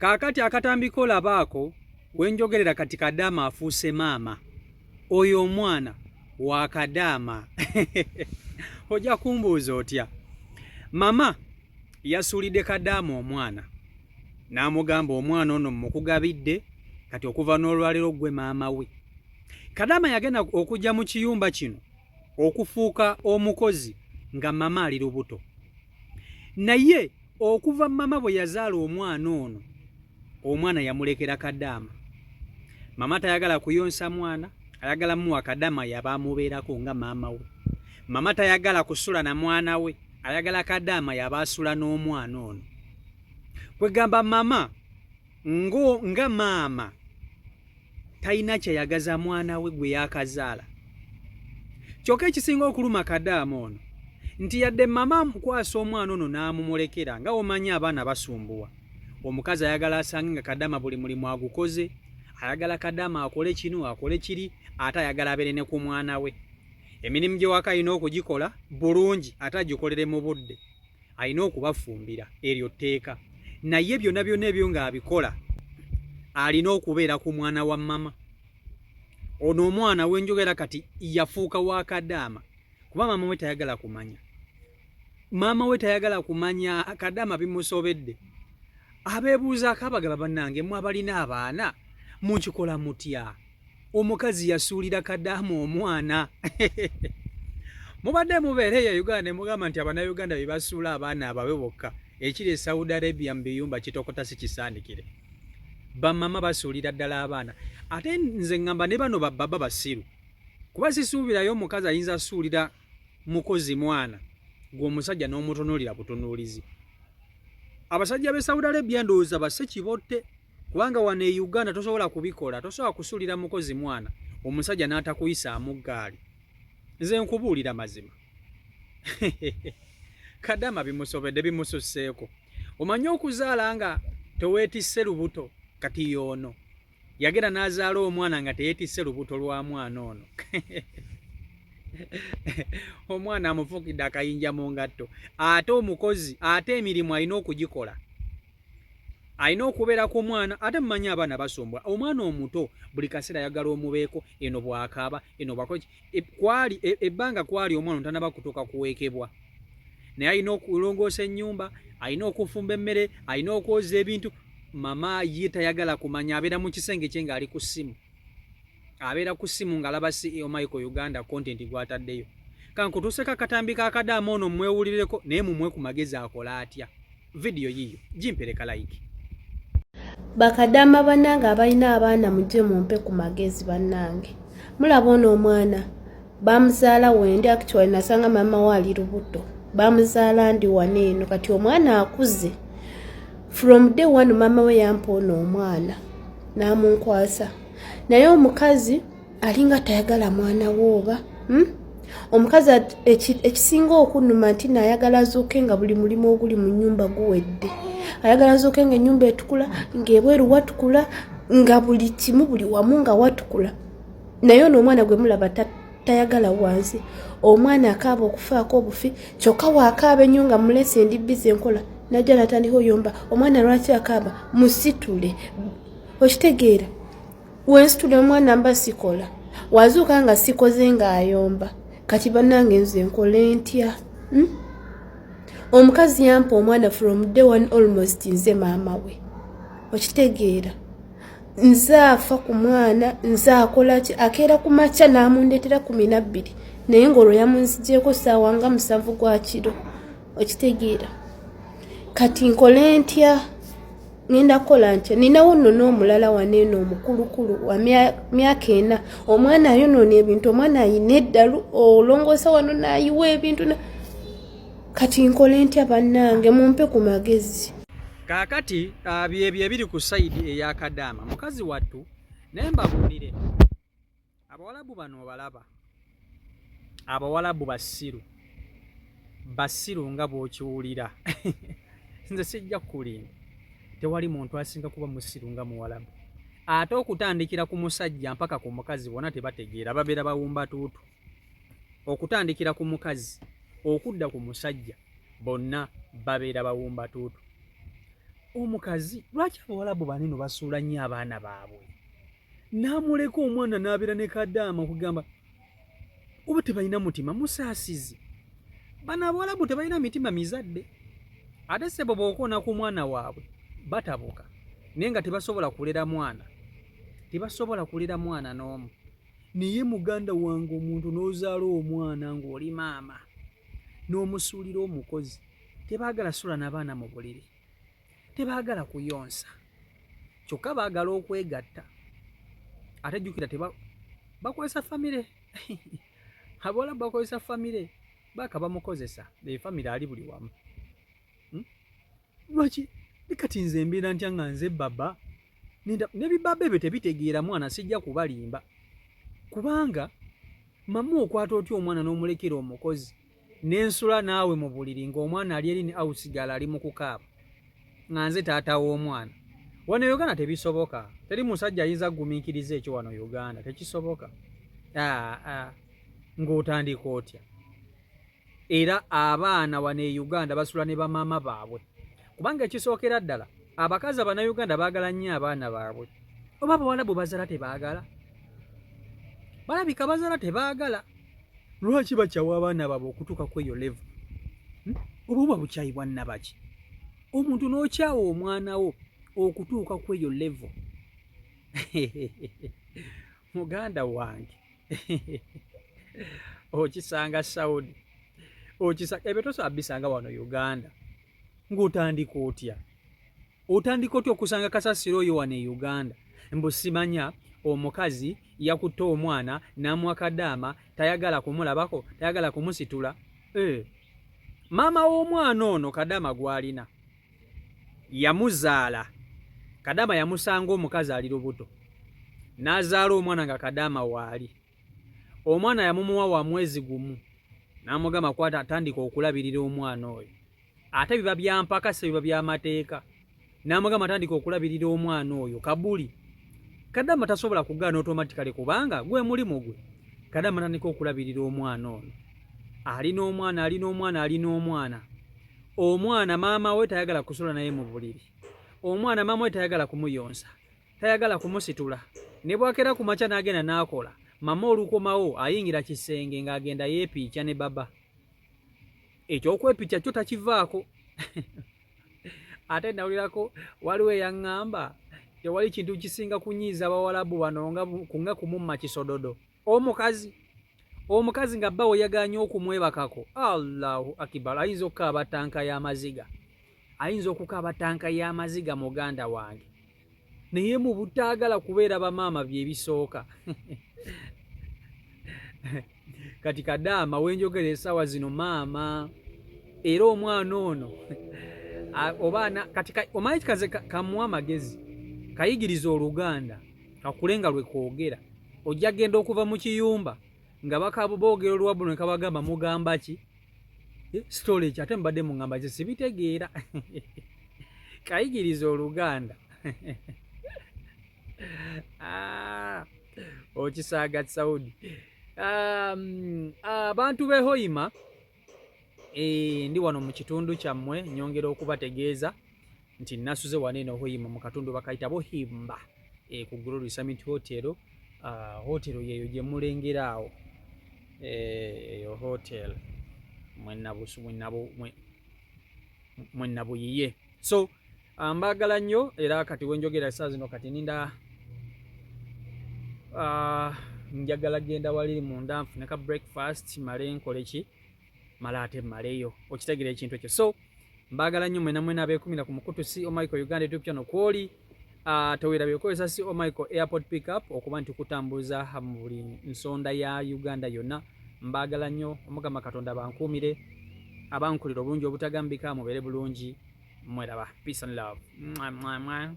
Kaakati akatambi kolaba ako wenjogerera kati Kadaama afuuse maama. Oyo omwana wa Kadaama. Ojja kumbuuza otya? Mama yasuulidde Kadaama omwana n'amugamba omwana ono mmukugabidde kati okuva n'olwaleero ggwe maama we. Kadaama yagenda okujja mu kiyumba kino okufuuka omukozi nga mama ali lubuto. Naye okuva mama bwe yazaala omwana ono, omwana yamulekera Kadaama. Mama tayagala kuyonsa mwana, ayagala muwa Kadaama yaba amubeerako nga maama we. Mama tayagala kusula na mwana we, ayagala Kadaama yaba asula n'omwana ono. Kwegamba mama ngo nga maama talina kyayagaza mwana we gwe yakazaala. Kyokka ekisinga okuluma Kadaama ono nti yadde mama amukwasa omwana ono n'amumulekera, nga omanyi abaana basumbuwa, omukazi ayagala asange nga Kadaama buli mulimu agukoze, ayagala Kadaama akole kino akole kiri, ate ayagala abeere ne ku mwana we. Emirimu gye waka alina okugikola bulungi ate agikolere mu budde. Alina okubafumbira, eryo tteeka. Naye byonna byonna ebyo ng'abikola, alina okubeera ku mwana wa mama. Ono omwana wenjogera kati yafuuka wa Kadaama kuba maama we tayagala kumanya. Maama we tayagala kumanya, Kadaama bimusobedde. Abeebuuzaako abagaba bannange mwe abalina abaana mukikola mutya? Omukazi yasuulira Kadaama omwana. Mubadde mubeera eyo e Uganda ne mugamba nti Abannayuganda be basuula abaana ababe bokka. Ekiri e Saudi Arabia mu biyumba kitokota si kisaanikire. Bamama basuulira ddala abaana. Ate nze ŋŋamba ne bano bababa basiru. Kuba sisuubirayo omukazi ayinza asuulira mukozi mwana gwe omusajja n'omutunuulira butunuulizi. Abasajja b'e Saudi Arabia ndowooza basse kibotte. Kubanga wano e Uganda tosobola kubikola, tosobola kusuulira mukozi mwana omusajja n'atakuyisaamu ggaali. Nze nkubuulira mazima. Kadaama bimusobedde, bimususseeko. Omanyi okuzaala nga teweetisse lubuto, kati y'ono yagenda n'azaala omwana nga teyeetisse lubuto lwa mwana ono. Omwana amufuukidde akayinja mu ngatto, ate omukozi, ate emirimu alina okugikola. Alina okubeera ku mwana, ate mumanyi abaana basumbwa. Omwana omuto buli kaseera ayagala omubeeko, eno bw'akaaba, eno bw'akola ki. Kwali, ebbanga kwali omwana otanaba kutuuka kuweekebwa. Naye alina okulongoosa ennyumba, alina okufumba emmere, alina okwoza ebintu. Mama ye tayagala kumanya, abeera mu kisenge kye ng'ali ku ssimu. Abeera ku ssimu ng'alaba CEO Michael Uganda content gw'ataddeyo. Kankutuuseko akatambi ka Kadaama ono mmwewulireko naye mumuwe ku magezi akole atya. Vidiyo yiyo gimpereka like. Bakadaama bannange abalina abaana mujje mumpe ku magezi bannange. Mulaba ono omwana bamuzaala wendi, actually nasanga maama we ali lubuto, bamuzaala ndi wano eno, kati omwana akuze. From day one maama we yampa ono omwana n'amunkwasa, naye omukazi alinga tayagala mwana we oba, Omukazi ekisinga okunnuma nti naayagala azuuke nga buli mulimu oguli mu nnyumba guwedde, ayagala azuuke nga ennyumba etukula, ng'ebweru watukula, nga buli kimu buli wamu nga watukula. Naye ono omwana gwe mulaba tayagala wansi. Omwana akaaba okufaako obufi, kyokka waakaaba ennyo nga mulese ndi bize enkola, najja natandika oyomba. Omwana lwaki akaaba? Musitule. Okitegeera? Wensitula omwana mba sikola, wazuuka nga sikoze ng'ayomba. Kati bannange nze nkole ntya? Omukazi yampa omwana from day one almost nze maama we. Okitegeera? Nze afa ku mwana, nze akola ki? Akeera ku makya n'amundeetera 12, naye ng'olwo yamunzigyeko ssaawa nga 7 gwa kiro. Okitegeera? Kati nkole ntya? Ngenda kukola ntya? Ninawo nno n'omulala wano eno omukulukulu wa myaka 4. Omwana ayonoona ebintu, omwana ayina eddalu, olongoosa wano n'ayiwa ebintu. Kati nkole ntya bannange? Mumpe ku magezi. Kaakati byebyo ebiri ku sayidi eya Kadaama mukazi wattu. Naye mbabuulire, abawalabu bano obalaba, abawalabu basiru, basiru nga bw'okiwulira. Nze sijja kukulimba, tewali muntu asinga kuba musiru nga muwalabu. Ate okutandikira ku musajja mpaka ku mukazi bonna tebategeera, babeera bawumba tuutu. Okutandikira ku mukazi okudda ku musajja bonna babeera bawumba tuutu. Omukazi lwaki abawalabu baneno basuula nnyo abaana baabwe n'amuleka omwana n'abeera ne kadaama okugamba oba tebalina mutima musaasizi. Bano abawalabu tebalina mitima mizadde, ate sebo bw'okoona ku mwana waabwe batabuka, naye nga tebasobola kulera mwana, tebasobola kulera mwana n'omu. Naye muganda wange, omuntu n'ozaala omwana ng'oli maama n'omusuulira omukozi, tebaagala sula n'abaana mu buliri, tebaagala kuyonsa, kyokka baagala okwegatta. Ate jjukira bakozesa famire, abawala bakozesa famire, baka bamukozesa efamire ali buli wamu. Lwaki kati nze mbeera ntya nga nze baba nebibaba ebyo tebitegeera mwana? Sijja kubalimba, kubanga mama okwata otya omwana n'omulekera omukozi n'ensula naawe mu buliri ng'omwana ali eri ne ausigala ali mu kukaaba nga nze taata w'omwana? Wano e Uganda tebisoboka. Teri musajja ayinza kugumiikiriza ekyo wano Uganda, tekisoboka. Ng'otandika otya? Era abaana wano e Uganda basula ne bamaama baabwe, kubanga ekisookera ddala abakazi Abannayuganda baagala nnyo abaana baabwe. Oba abawala bwe bazaala tebaagala, balabika bazaala tebaagala. Lwaki bakyawa abaana baabwe okutuuka ku eyo level? Oba buba bukyayi bwa nnabaki, omuntu n'okyawa omwana wo okutuuka ku eyo level? Muganda wange, okisanga Saudi, okisa ebyo tosobola bisanga wano Uganda. Ng'otandika otya? Otandika otya okusanga kasasiro oyo wano e Uganda, mbu simanya omukazi yakutte omwana n'amuwa kadaama, tayagala kumulabako, tayagala kumusitula? Maama w'omwana ono kadaama gw'alina yamuzaala, kadaama yamusanga omukazi ali lubuto, n'azaala omwana nga kadaama waali. Omwana yamumuwa wa mwezi gumu, n'amugamba, "Kwata, atandika okulabirira omwana oyo." Ate biba byampaka, se biba byamateeka. N'amugamba, "Atandika okulabirira omwana oyo." Kabuli kadaama tasobola kugaana automatically, kubanga gwe mulimu gwe. Kadaama atandika okulabirira omwana ono, alina omwana, alina omwana, alina omwana. Omwana maama we tayagala kusula naye mu buliri, omwana maama we tayagala kumuyonsa, tayagala kumusitula. Ne bwakera ku makya n'agenda n'akola, mama olukomawo ayingira kisenge ng'agenda yeepiikya ne baba. Ekyokwepiikya kyo takivaako. Ate nawulirako waliwo eyaŋŋamba tewali kintu kisinga kunyiiza bawalabu bano nga kumumma kisododo omukazi. Omukazi nga bba we yagaanye okumwebakako, Allahu akibar, ayinza okukaaba tanka y'amaziga, ayinza okukaaba tanka y'amaziga, muganda wange. Naye mu butaagala kubeera bamaama byebisooka. Kati kadaama wenjogera esaawa zino maama, era omwana ono obaana kati omanyi kikaze kamuwa amagezi, kayigiriza Oluganda, kakule nga lwe kwogera. Ojja genda okuva mu kiyumba nga boogera Oluwabu, ne kabagamba, "Mugamba ki? Storage ate mubadde muŋŋamba ki? Sibitegeera." Kayigiriza Oluganda. Ah, okisaaga Saudi. Abantu b'e Hoima, ndi wano mu kitundu kyammwe, nyongera okubategeeza nti nasuze wano eno Hoima mu katundu bakayita Bohimba, ku Glory Summit Hotel. Hotel yeeyo gye mulengera awo, eyo hotel mwenabuyiye. So mbaagala nnyo. Era kati wenjogera esaa zino, kati ninda, njagala genda waliri munda nfune ka breakfast, male nkole ki, mala ate maleyo. Okitegeera ekintu ekyo? So mbaagala nnyo mwena mwena abeekumira ku mukutu Co Michael Uganda YouTube channel. Kwoli teweerabye okozesa Co Michael Airport Pickup okuba nti kutambuza mu buli nsonda ya Uganda yonna. Mbaagala nnyo. Omukama Katonda bankuumire, abankulira obulungi obutagambika. Mubeere bulungi, mweraba. Peace and love. Mwa, mwa, mwa.